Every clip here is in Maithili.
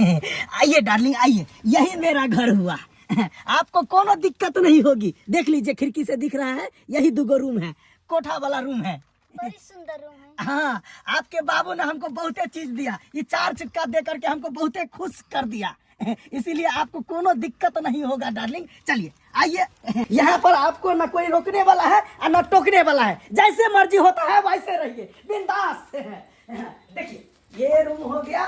आइए डार्लिंग आइए, यही मेरा घर हुआ, आपको कोनो दिक्कत नहीं होगी। देख लीजिए, खिड़की से दिख रहा है, यही दुगो रूम है, कोठा वाला रूम है। बड़ी सुंदर रूम है। हाँ, आपके बाबू ने हमको बहुते चीज दिया, ये 4 चक्का दे करके हमको बहुते खुश कर दिया, इसीलिए आपको कोनो दिक्कत नहीं होगा डार्लिंग। चलिए आइए, यहाँ पर आपको न कोई रोकने वाला है और न टोकने वाला है, जैसे मर्जी होता है वैसे रहिए बिंदास। देखिए ये रूम हो गया,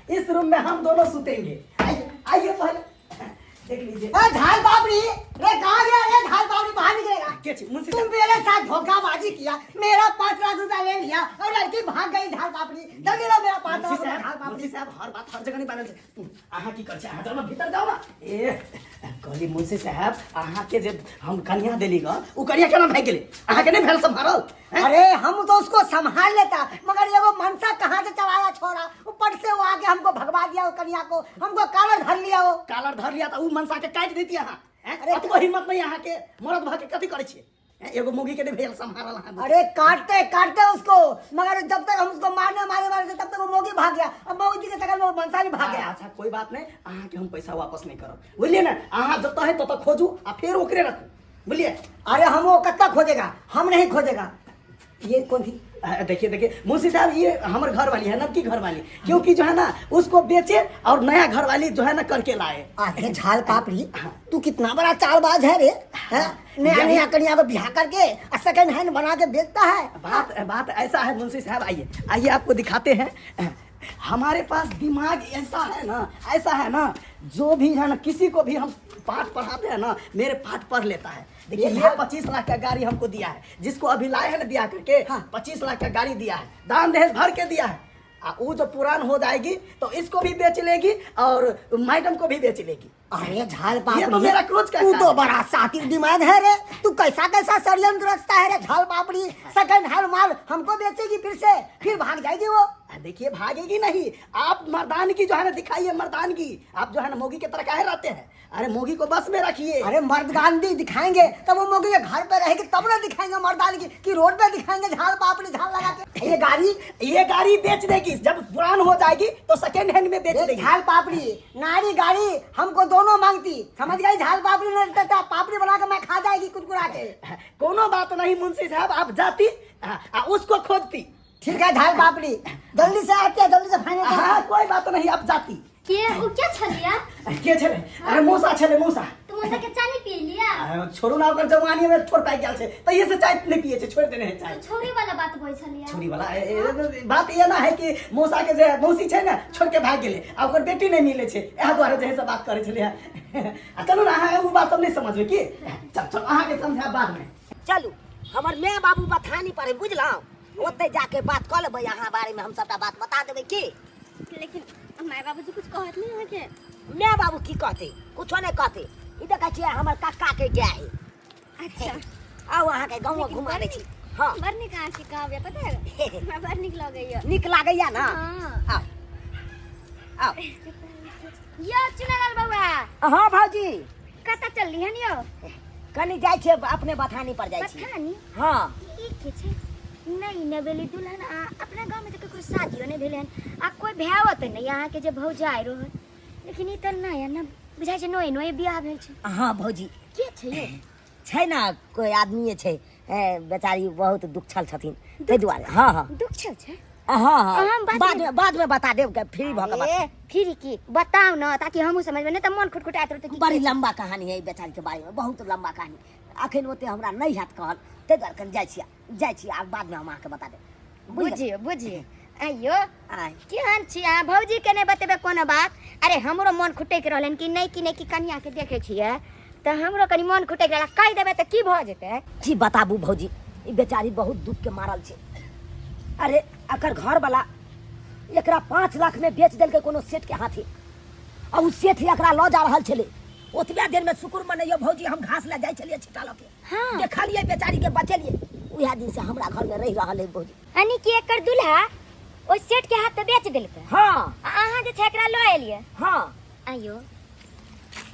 इस रूम में हम दोनों सुतेंगे। आइए आइए पहले देख लीजिए। ए झाल बाबरी रे, कहाँ गया रे झाल बाबरी? बाहर निकलेगा। के छी? मुंशी तुम साहब। मेरे साथ धोखाबाजी किया, मेरा 5 लाख रुपया ले लिया और लड़की भाग गई। झाल बाबरी जल्दी लो मेरा 5 लाख मुंशी रुपया। साहब, झाल बाबरी मुंशी साहब, हर बात हर जगह नहीं बाजल छै। अहाँ की करै छी? अहाँ जब भीतर जाओ ना। ए कहली मुंशी साहब, अहाँ के जे हम कन्या देली ग, उ कन्या केना भागि गेलै? अहाँ के नहीं भेल सम्हारल? हैं? अरे हम तो उसको संभाल लेता, मगर ये वो मनसा कहाँ से चलाया छोरा, ऊपर से वो आके हमको भगवा दिया। वो कन्या को हमको कालर धर लिया। वो कालर धर लिया तो उ मनसा के काटि देती अहाँ। हैं? अरे अतबो हिम्मत नहीं अहाँ के, मरद भऽ के कथी करै छियै? हैं? एगो मुगी के नहीं भेल सम्हारल अहाँ। अरे काटते काटते उसको, मगर जब तक हम उसको मारने मारे मारे थे, तब तक वो मोगी भाग गया। अब मोगी के चक्कर में वो मनसा भी भाग गया। अच्छा कोई बात नहीं, अहाँ के हम पैसा वापस नहीं करब, बुझलिए ना? अहाँ जतऽ है ततऽ खोजू आ फेर ओकरे रखू, बुझलिए? अरे हम वो कत्ता खोजेगा, हम नहीं खोजेगा। ये कौन थी? देखिए देखिए मुंशी साहब, ये हमारे घर वाली है, नबकी घर वाली, क्योंकि जो है ना उसको बेचे और नया घर वाली जो है ना करके लाए। अरे झाल पापड़ी, तू कितना बड़ा चालबाज है रे, हैं? नया नया कन्या को बिहा करके और सेकंड हैंड बना के बेचता है। बात ऐसा है मुंशी साहब, आइए आइए आपको दिखाते हैं। हमारे पास दिमाग ऐसा है ना, ऐसा है ना, जो भी है ना किसी को भी हम पाठ पढ़ाते हैं ना, मेरे पाठ पढ़ लेता है। देखिए ये 25 लाख का गाड़ी हमको दिया है, जिसको अभी लाए हैं ना दिया करके। हाँ। 25 लाख का गाड़ी दिया है, दान दहेज भर के दिया है। आ वो जो पुरान हो जाएगी तो इसको भी बेच लेगी और मैडम को भी बेच लेगी। अरे झाल पापड़ी, ये तो मेरा क्रोध का तू कारण तो है। बड़ा सातिर दिमाग है रे, तू कैसा कैसा षड्यंत्र रचता है रे। झाल पापड़ी सेकंड हैंड माल हमको बेचेगी, फिर से फिर भाग जाएगी वो। देखिए भागेगी नहीं, आप मर्दानगी जो है ना दिखाइए, मर्दानगी। आप जो है ना मोगी के तरह काहे रहते हैं? अरे मोगी को बस में रखिए। अरे मर्दगानगी दिखाएंगे तब वो मोगी के घर पे रहेगी तब ना दिखाएंगे मर्दानगी, कि रोड पे दिखाएंगे झाल पापड़ी झाल लगा के। ये गाड़ी, ये गाड़ी बेच देगी, जब पुरान हो जाएगी तो सेकेंड हैंड में बेच ये देगी। झाल पापड़ी नारी गाड़ी हमको दोनों मांगती, समझ गई? झाल पापड़ी नहीं देता, पापड़ी बना के मैं खा जाएगी कुरकुरा के। कोनो बात नहीं मुंशी साहब, आप जाती आ उसको खोजती। ठीक है झाल पापड़ी, जल्दी से आते हैं, जल्दी से फाइनल कर। हाँ कोई बात नहीं, आप जाती। के ओ क्या छलिया? के छले? अरे मौसा छले, मौसा। तो मौसा के चाय नहीं पी लिया? अरे छोड़ू ना, ओकर जवानी में ठोर पाइ गेल छै, तहिए से चाय नहीं पिए छै, छोड़ देने है चाय। तो छोरी वाला बात बोल छलिया। छोरी वाला, ए, ए, बात ये ना है कि मौसा के जे मौसी छै ना, छोड़ के भाग गेलै आ ओकर बेटी नहीं मिले छै, इएह दुआरे जे है से बात करै छलियै। आ चलू ना, अहाँ ओ बात सब नहीं समझबै की? चल चल अहाँके समझायब बाद में। चलू हमर माय बाबू बथानी पर है, बुझलहुँ? ओतै जाके बात कऽ लेबै, अहाँ बारे में हम सबटा बात बता देबै की। लेकिन माय बाबूजी कुछ कहत नहीं अहाँके? माय बाबू की कहते, कुछो नहीं कहते। ई देखै छियै हमर कक्का के गाय है। अच्छा आउ अहाँके गाँव लेकिन घुमा बड़ दै छी। नीक- हाँ। बड़ नीक अहाँके गाँव यऽ, पता है? हमरा बड़ नीक लगैया। नीक लागैया ना? हाँ। आउ आउ। यो चुनालाल बउआ। हाँ भौजी। कतऽ चलली हन यो? कनी जाइ छियै अपने बथानी पर जाइ छियै। बथानी? हाँ। ई के छै? नहीं नवेली दुल्हन आ अपना गाँव में तऽ ककरो शादियो नहीं भेलै हन आ कोई भाव तऽ नहीं अहाँके जे भौजाइ रहत, लेकिन ई तऽ नया न बुझाइ छै, नोए नोए बियाह भेल छै। हाँ भौजी। के छै यो? छै ना कोई आदमीए छै, ए, बेचारी बहुत दुखछल छथिन ताहि दुआरे। हाँ हाँ। दुखछल छै? हाँ हाँ। अहाँ बात बाद में, बाद में बता देब, फ्री भऽ के बात। ए, फ्री की बताउ न ताकि हमहूँ समझबै, नहीं तऽ मन खुटखुटाइत रहतै कि बड़ी के छै। लंबा कहानी है ई बेचारी के बारे में, बहुत लंबा कहानी। अखन ओते हमरा नहीं हैत कहल, ताहि दुआरे कनि जाइ छियै, जाइ छी, आब बाद में हम अहाँके बता देब। बुझि गेलियै? बुझियौ बुझियौ। आइयो आँय। केहन छी अहाँ? भौजी के नहि बतेबै कोनो बात? अरे हमरो मन खुटकि रहल कि नहि कि नहि कि कनिया के देखै छियै तऽ हमरो कनि मन खुटकि रहल, कहि देबै तऽ की भऽ जेतै? की बताबू भौजी, ई बेचारी बहुत दुख के मारल छै। अरे एकर घर वाला एकरा 5 लाख में बेच देलकै कोनो सेठ के हाथे, आ उ सेठ एकरा लऽ जा रहल छलै। ओतबे देर में शुक्र मनैयौ भौजी, हम घास लए जाइ छलियै छिटा लऽ के, हाँ। देखलियै बेचारी के बचेलियै, उएह दिन से हमरा घर में रहि रहल है भौजी। यानी कि एकर दूल्हा ओहि सेठ के हाथ पे बेच देलकै। हाँ। आ अहाँ जे छै एकरा लऽ एलियै। हाँ। आइयो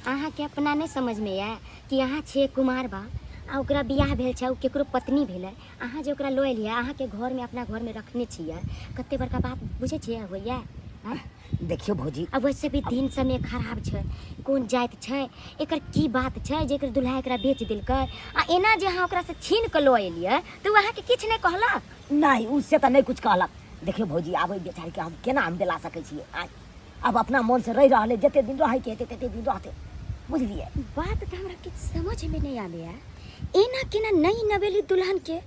अहाँ के अपना नहीं समझ में आया कि अहाँ छे कुमार बा आ ओकरा बियाह भेल छै, ओ केकरो पत्नी भेलै, अहाँ जे ओकरा लऽ एलियै अहाँ के घर में अपना घर में रखने छियै, कते बड़का बात बुझै छियै होइया? आँय? देखियो भौजी आ वैसे भी दिन समय खराब छै कोन जाति छै एकर की बात छै जे एकर दुल्हा एकरा बेच देलकै आ एना जे अहाँ ओकरासँ छीन कऽ लऽ एलियै तऽ ओ अहाँके किछु नहि कहलक नहि उ से तऽ नहि कुछ कहलक देखियो भौजी आब एहि बेचारीके हम केना हम दिला सकै छियै आँय आब अपना मोनसँ रहि रहलै जते दिन रहैके हेतै तते दिन रहतै बुझलियै बात तऽ हमरा किछु समझमे नहि आबैए एना केना नई नवेली दुल्हनके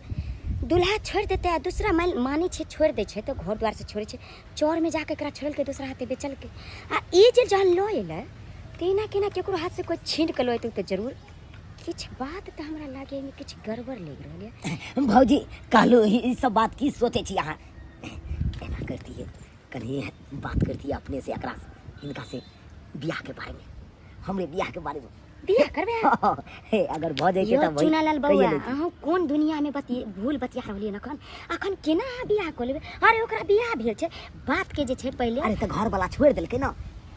दुल्हा छोड़ि देतै आ दूसरा मानै छै छोड़ि दै छै तऽ घर दुआरसँ छोड़ै छै चौरमे जाकऽ एकरा छोड़लकै दोसरा हाथे बेचलकै आ ई जे जहन लऽ एलै तऽ एना केना केकरो हाथसँ कोइ छीन कऽ लऽ एतै तऽ जरूर किछु बात तऽ हमरा लागैए एहिमे किछु गड़बड़ लागि रहल यऽ भौजी कहलहुँ ई सब बात की सोचै छी अहाँ एना करतियै कनि बात करतियै अपने से एकरा हिनका से बियाह के बारे में हमरे बियाह के बारे में बियाह करबै अहाँ? हे अगर भऽ जैते यौ तऽ चुनालाल कहिए बौआ लैती। अहूँ कोन दुनिया में बतिये भूल बतिया रहलियै हन अखन अखन केना अहाँ बियाह कऽ लेबै अरे ओकरा बियाह भेल छै बात के जे छै पहिले अरे तऽ घर वाला छोड़ि देलकै ने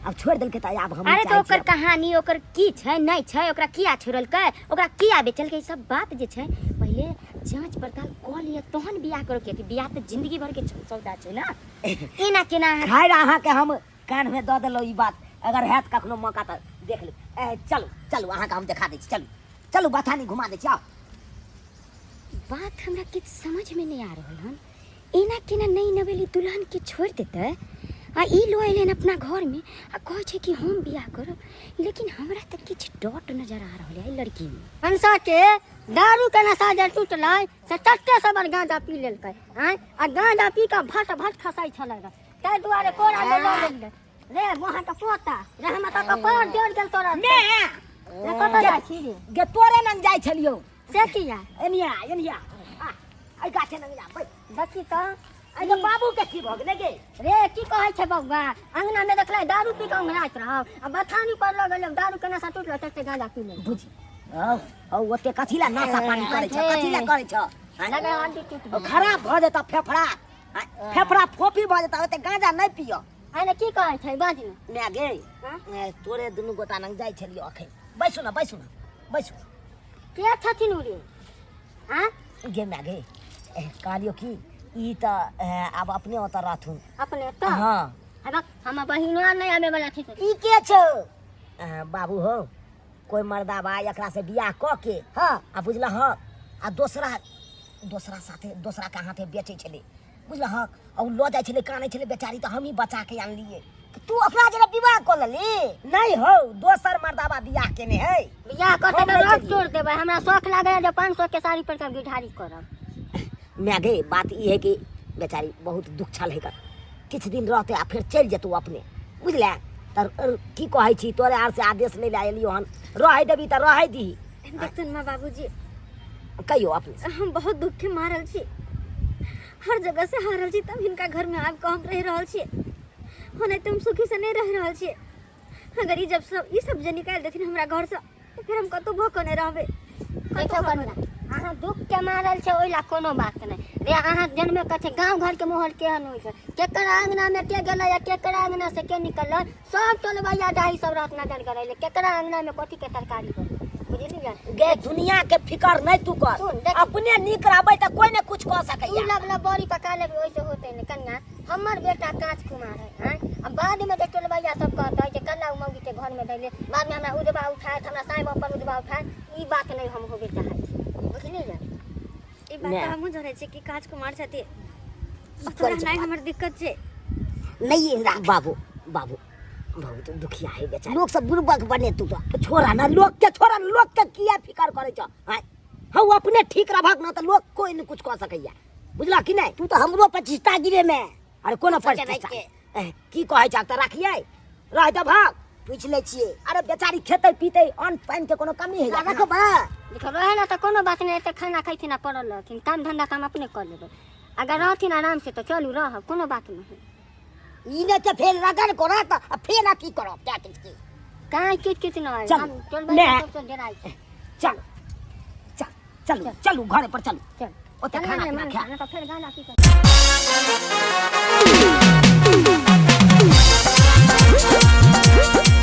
आब छोड़ि देलकै तऽ आब हम अरे तऽ ओकर कहानी ओकर की छै नहि छै ओकरा किया छोड़लकै ओकरा किया बेचलकै ई सब बात जे छै पहिले जांच पड़ताल कऽ लिअ तहन बियाह करू कियाकि बियाह तऽ जिंदगी भर के सौदा छै ने एना केना अहाँ खैर अहाँके हम कानमे दऽ देलहुँ ई बात अगर हैत कखनो मौका तऽ देख लेब ए चलू चलू अहाँके हम देखा दै छी चलू चलू बथानी घुमा दै छी आउ बात हमरा किछु समझमे नहि आ रहल हन एना केना नहि नवेली दुल्हन के छोड़ि देतै आ ई लऽ एलै अपना घरमे आ कहै छै कि हम बियाह करब लेकिन हमरा तऽ किछु डॉट नजर आ रहल है एहि लड़कीमे मनसा के दारू के नशा जे टूटलै से चट्टे सबर गांजा पी लेलकै आँय आ गांजा पी कऽ भट भट खसै छलै रऽ ताहि दुआरे कोरा मे लऽ लेलियै रे मोहन के पोता रे हमर तऽ कपार जरि गेल तोरा मे रे कतऽ जाइ छी रे गे तोरे नंग जाइ छलियौ से किया एनिया एनिया आ एहि गाछे नंग जा बैठ देखी तऽ एहि के बाबू के की भऽ गेलै गे रे की कहै छै बौआ अंगना मे देखलै दारू पी कऽ ओंघराइत रहौ आ बथानी पर लऽ गेलै दारू के नशा टूटलो तते गांजा पी लेलकै बुझी हौ हौ ओते कथी ला नाशा पानी करै छ कथी ला करै छ आँय? लगे हड्डी टूटि ओ खराब भऽ जेतौ फेफड़ा आँय, फेफड़ा फोफी भऽ जेतौ ओते गांजा नहि पिय आने की कहै छै बाज ने माय गे हाँ? ए, तोरे दुनू गोटा नंग जाइ छलियौ अखन बैसू ने बैसू ने बैसू के छथिन उ रे आँ गे माय गे ए, कहलियौ कि ई तऽ ए, आब अपने ओतऽ रहथुन अपने तऽ हँ अरे हमर बहिनो आर नहि आबे वाला छै ई के छौ ए, बाबू हो कोई मर्दा बा एकरा से बियाह कऽ के हँ आ बुझलह हँ आ दोसरा दोसरा साथे दोसरा के हाथे बेचै छलै बुझलह हँ आ ओ लऽ जाइ छलै कानै छलै बेचारी तऽ हमही बचा के आनलियै तू अपना जरा विवाह कऽ लेली नहि हौ दोसर मर्दाबा बियाह केने है बियाह करते हम तऽ नहि रोज केलियै। तोड़ देबै हमरा शौख लागल जे 500 के साड़ी पर के गिरधारी करब माय गे बात ई है कि बेचारी बहुत दुख छल है किछु दिन रहते आ फेर चलि जेतौ अपने बुझले तऽ की कहै छी तोरे आर से आदेश नहि लए एलियो हन रहै देबी तऽ रहै दीही देखथुन माँ बाबूजी कहियो अपने से। हम बहुत दुख के मारल छी हर जगह से हारल छी तब हिनका घर में आबि कऽ हम रहि रहल छी ओनाहिते हम सुखी से नहि रहि रहल छी अगर ई जब सब ई सब जे निकालि देथिन हमरा घर से तऽ फेर हम कतहु भऽ कऽ नहि रहबै देखियौ कनिया अहाँ दुख के मारल छै ओहि ला कोनो बात नहि रे अहाँ जनमे कहै छै गाँव घरके माहौल केहन होइ छै केकर अङ्गनामे के गेलै आ केकर अङ्गना से के निकललै सब टोलबैया डाही सब रहत नजर गड़ैले केकरा अङ्गनामे कथी के तरकारी बनलै बुझलियै गे दुनिया के फिकर नहीं तू कर सुन, देख। अपने नीक रहबै तऽ कोई ने कुछ कऽ तू सकैया लब लब बड़ी पका लेबी ओहिसे होतै नहि कनिया हमर बेटा काँच कुमार है आँय आ बादमे जे टोलबैया सब कहतै जे कन्ना उ मौगीके घरमे दैले बादमे हमरा उजबा उठायत हमरा साँय पर उजबा उठायत ई बात नहि हम होबे चाहै छी बुझलियै ई बात नहि। तऽ हमहूँ जनै छी कि काज कुमार छथिन की ओतऽ करै छै रहनाइ हमर दिक्कत छै नहीं राख बाबू बाबू बहुत दुखिया है बेचारा लोग सब बुड़बक बने तू तो छोड़ा ना लोग के छोड़ा ना लोग के किया फिकर करे छ आँय हम अपने ठीक रहबक ना तो लोग कोई नहीं कुछ कह सकैया बुझला कि नहीं तू तऽ हमरो पचिस्ता गिरे में अरे कोनो सोचे प्रतिष्ठा भाई एह, की कहै छ तऽ राखियै रह दे भाग पूछि लै छियै अरे बेचारी खेतै पीतै अन्न पानि के कोनो कमी है रखबै देखो रहे ला तऽ कोनो बात नहि एते खाना खैथिन आ पड़ल रहथिन काम धंधा काम अपने कऽ लेबै अगर रहथिन आराम से तऽ चलू रहब कोनो बात नहि ई नहि तऽ फेर रगड़ करत आ फेर अथी करब क्या किछ की काहे किछ किछ नहि चल, हम चलबै ने। सबसँ डेराइ छी चल चल चलू चलू घरे पर चलू चल ओते चल खाना ने पीना मन खा तऽ फेर गाना की